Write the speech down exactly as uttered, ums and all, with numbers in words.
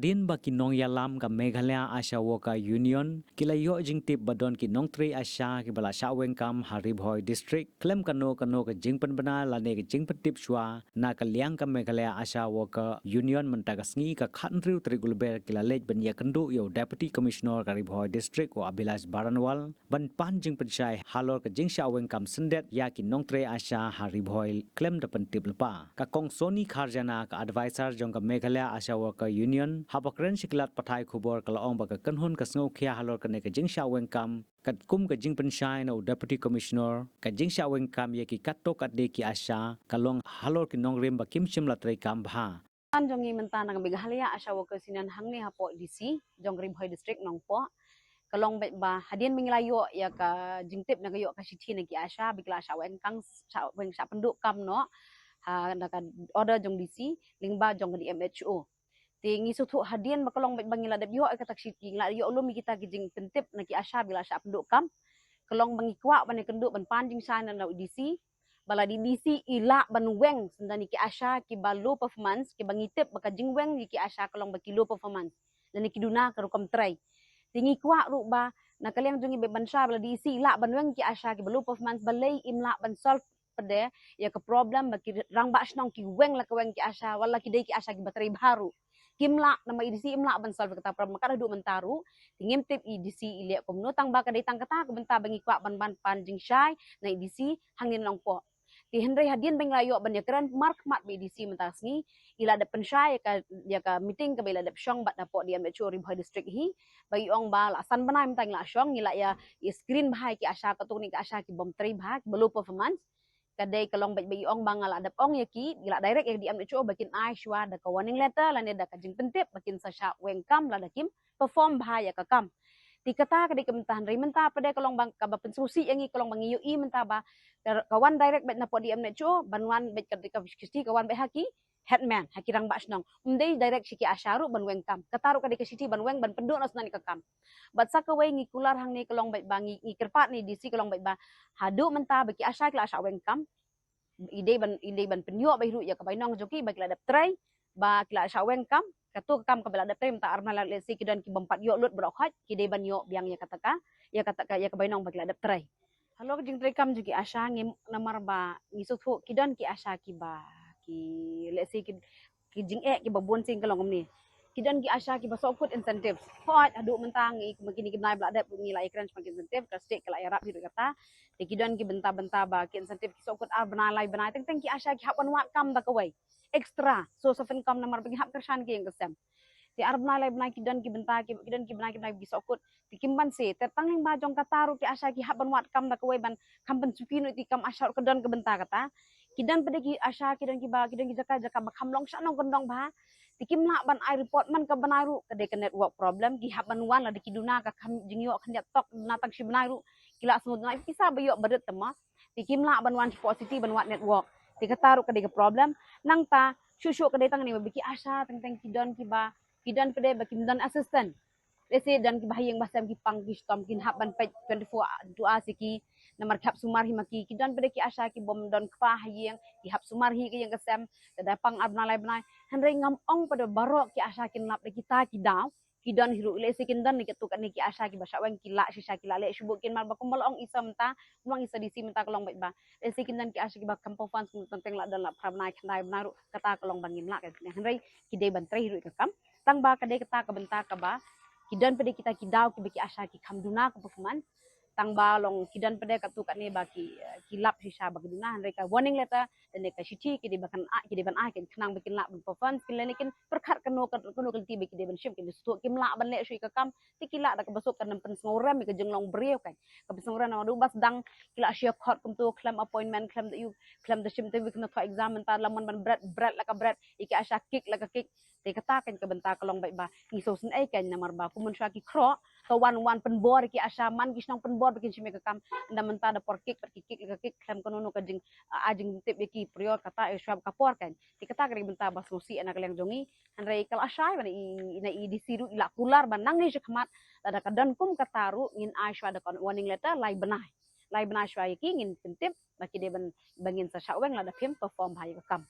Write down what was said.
Hadien ba ki nongïalam ka Meghalaya ASHA Worker Union ki la ïoh jingtip ba don ki nongtrei ASHA kiba la shah weng kam ha Ri Bhoi District, khlem kano kano ka jingpynbna lane ka jingpyntip shuwa, na ka liang ka Meghalaya ASHA Worker Union mynta ka sngi ka khathynriew tarik u Lber ki la leit ban ïakynduh ïa u Deputy Commissioner ka Ri Bhoi District u Abhilash Baranwal ban pan jingpynshai halor ka jingshah weng kam syndet ïa ki nongtrei ASHA ha Ri Bhoi khlem da pyntip lypa. Ka Kong Sony Kharjana, ka advisor jong ka Meghalaya ASHA Worker Union, haba kren sha ki lad pathai khubor ka la ong ba ka kynhun ka sngewkhia halor kane ka jingshah weng kam katkum ka jingpynshai na u Deputy Commissioner, ka jingshah weng kam ïa ki katto katne ki ASHA ka long halor ki nongrim ba kim shym la trei kam bha. Kan jong ngi mynta na ka Meghalaya ASHA Workers Union hangne hapoh D C jong Ri Bhoi District Nongpoh. Ka long beit ba hadien ba ngi la ïoh ïa ka jingtip, na ka ïoh ka shithi na ki ASHA ba ki la shah weng kam, shah weng, shah pynduh kam noh ha, na ka order jong D C lyngba jong ka D M H O. Te ngi sngewthuh hadien ba ka long beit ba ngi la dep ïoh ïa kata ka shithi, ngi la ïoh lum ïa kita ki jingpyntip na ki ASHA ba ki la shah pynduh kam, ka long ba ngi kwah ban ïakynduh ban pan jingshai na u D C ba lada i D C i lah ban weng shuwa na ki ASHA kiba low performance, kiba ngi tip ba ka jingweng ïa ki ASHA ka long ba ki low performance lane ki duna ka rukom trei. Te ngi kwah ruh ba na ka liang jong ngi ban shai ba lada i D C i lah ban weng ki ASHA kiba low performance, balei im lah ban solve pat de ïa ka problem ba ki rangbah shnong ki weng la ka weng ki ASHA, wat la ki dei ki ASHA kiba trei bha ruh. Kim lah, namar i D C im lah ban solve kata ka problem kat haduh mynta ruh. Te ngim tip i D C i leh kumno, tang ba ka dei tang kata ka bynta ba ngi kwah ban, ban pan jingshai na i D C hangne Nongpoh. Te hynrei hadien ba ngi la ïoh ban ïakren markhmat bad i D C mynta ka sngi, i la dep pynshai ïa ka, ïa ka meeting kaba i la dep shong bad hapoh D M H O Ri Bhoi District hi, ba i ong ba la san bnai mynta ngi la shong, ngi la ïa, ïa screen bha ïa ki ASHA, katto katne ki ASHA kibym trei bha, kiba low performance. Ka dei ka long beit ba i ong ba nga la dep ong ïa ki, i la direct ïa ka D M H O ba kin ai shuwa da ka warning letter lane da ka jingpyntip ba kin sa shah weng kam lada kim perform bha ïa ka kam. Te kata ka dei ka bynta, hynrei mynta pat de ka long ba kaba pynsngewsih ïa ngi ka long ba ngi ïohi mynta ba ka, ka wan direct beit na pdeng D M H O ban wan beit ka, ka shithi ka wan beit ha ki headman, ha ki rangbah shnong. Ym dei direct sha ki ASHA ruh ban weng kam. Kata ruh ka dei ka shithi ban weng ban pynduh noh shuwa ïa ka kam. Bad sa kawei ngi kular hangne ka long beit ba ngi, ngi kyrpad na i D C ka long beit ba haduh mynta ba ki ASHA ki la shah weng kam, i dei ban, i dei ban pynïoh beit ruh ïa ka bainong jong ki ba ki la dep trei, ba ki la shah weng kam, kato ka kam kaba la dep trei mynta ar bnai, let's say ki don kibym pat ïoh lut baroh khoit, ki dei ban ïoh biang ïa kata ka, ïa kata ka, ïa ka bainong ba ki la dep trei. Halor ka jingtrei kam jong ki ASHA ngim, namar ba ngi sngewthuh ki don ki ASHA kiba ki, let's say ki, ki jingeh kiba bun sien ka long kumne. Ki don ki ASHA kiba sngewkut incentive. Hooid, haduh mynta ngi, ma kine ki bnai ba la dep ngi la ïakren shaphang ki incentive, ka state ka la ïarap hi ruh kata. Te ki don ki bynta bynta ba ki incentive ki sngewkut ar bnai lai bnai, teng teng ki ASHA ki hap ban wad kam da kawei extra source of income namar ba ki hap kyrshan ki ïing ki sem. Te ar bnai lai bnai ki don ki bynta ki, ki don ki bnai ki bnai ki sngewkut. Te kim banse, te tang lyngba jong kata ruh ki ASHA ki hap ban wad kam da kawei ban kham pynsuki noh ïa ki kam ASHA ruh, ka don ka bynta kata. Ki don pat de ki ASHA, ki don kiba, ki don ki jaka jaka ba kham long shnong kyndong bha. Te kim lah ban ai report man ka bnai ruh, ka dei ka network problem, ki hap ban wan lada ki duna ka kham jingïoh khyndiat tok, duna tang shi bnai ruh ki la sngewduna, ki sa ba ïoh ba rit te ma. Te kim lah ban wan shapoh city ban wad network. Te kata ruh ka dei ka problem. Nangta shuh shuh ka dei tang ne ba ki ASHA teng teng ki don kiba, ki don pat de ba kim don assistant. Let's say don kiba ha ïing ba sem ki pang ki shitom, kin hap ban peit twenty-four into hours ïa ki, namar ki hap sumar hi ma ki. Ki don pat de ki ASHA kibym don kpa ha ïing, ki hap sumar hi ka ïing ka sem, lada pang ar bnai lai bnai. Hynrei ngam ong pat de baroh ki ASHA kin lap da kita ki daw. Ki don hi ruh, let's say kin don ne katto katne ki ASHA kiba shah weng, ki lah shisha, ki lah leh shu buh kin, namar ba kumba la ong i sa mynta, kumba la ong i sa DC mynta ka long beit ba, let's say kin don ki ASHA kiba kham perform, teng teng la don la phra bnai khyndai bnai ruh, kata ka long ba ngim lah ka. Hynrei ki dei ban trei hi ruh ïa ka kam. Tang ba ka dei kata ka bynta kaba ki don pat de kita ki daw kiba ki ASHA ki kham duna ka performance. Tang ba long ki don pat de katto katne ba ki, eh, ki lap shisha ba ki duna, hynrei ka warning letter lane ka shithi ki dei ba kan ai, ki dei ban ai, kan khnang ba kin lah ban perform, kin lane kin pyrkhat kano, kano ka lynti ba ki dei ban shim, kin sngewthuh kim lah ban leh shuh ïa ka kam. Te ki lah da kaba suk kan ym pynsngewrem ïa ka jinglong briew kan. Ka pynsngewrem namar ba sdang ki la shah khot kumto, khlem appointment, khlem da ïoh, khlem da shim te wik na thoh exam, mynta la mon ban bret, bret la ka bret, ïa ki ASHA kick la ka kick. Te kata kan ka bynta ka long beit ba ngi sngewsynei kan, namar ba kum mynshuwa ki khroh ka wan wan pynbor ïa ki ASHA, man ki shnong pynbor ba kin shim ïa ka kam. Ynda mynta da por kick pat ki kick la ka kick, khlem kano kano ka jing, ah, jingtip ïa ki prior kata ïa shuwa ka por kan. Te kata ka dei ka bynta ba sngewsih na ka liang jong ngi. Hynrei ka la shai ba na i, na i DC ruh i la kular ba nangne shakhmat lada ka don kum kata ruh ngin ai shuwa da ka warning letter lai bnai. Lai bnai shuwa ïa ki ngin pyntip ba ki dei ban, ba ngin sa shah weng lada phim perform bha ïa ka kam.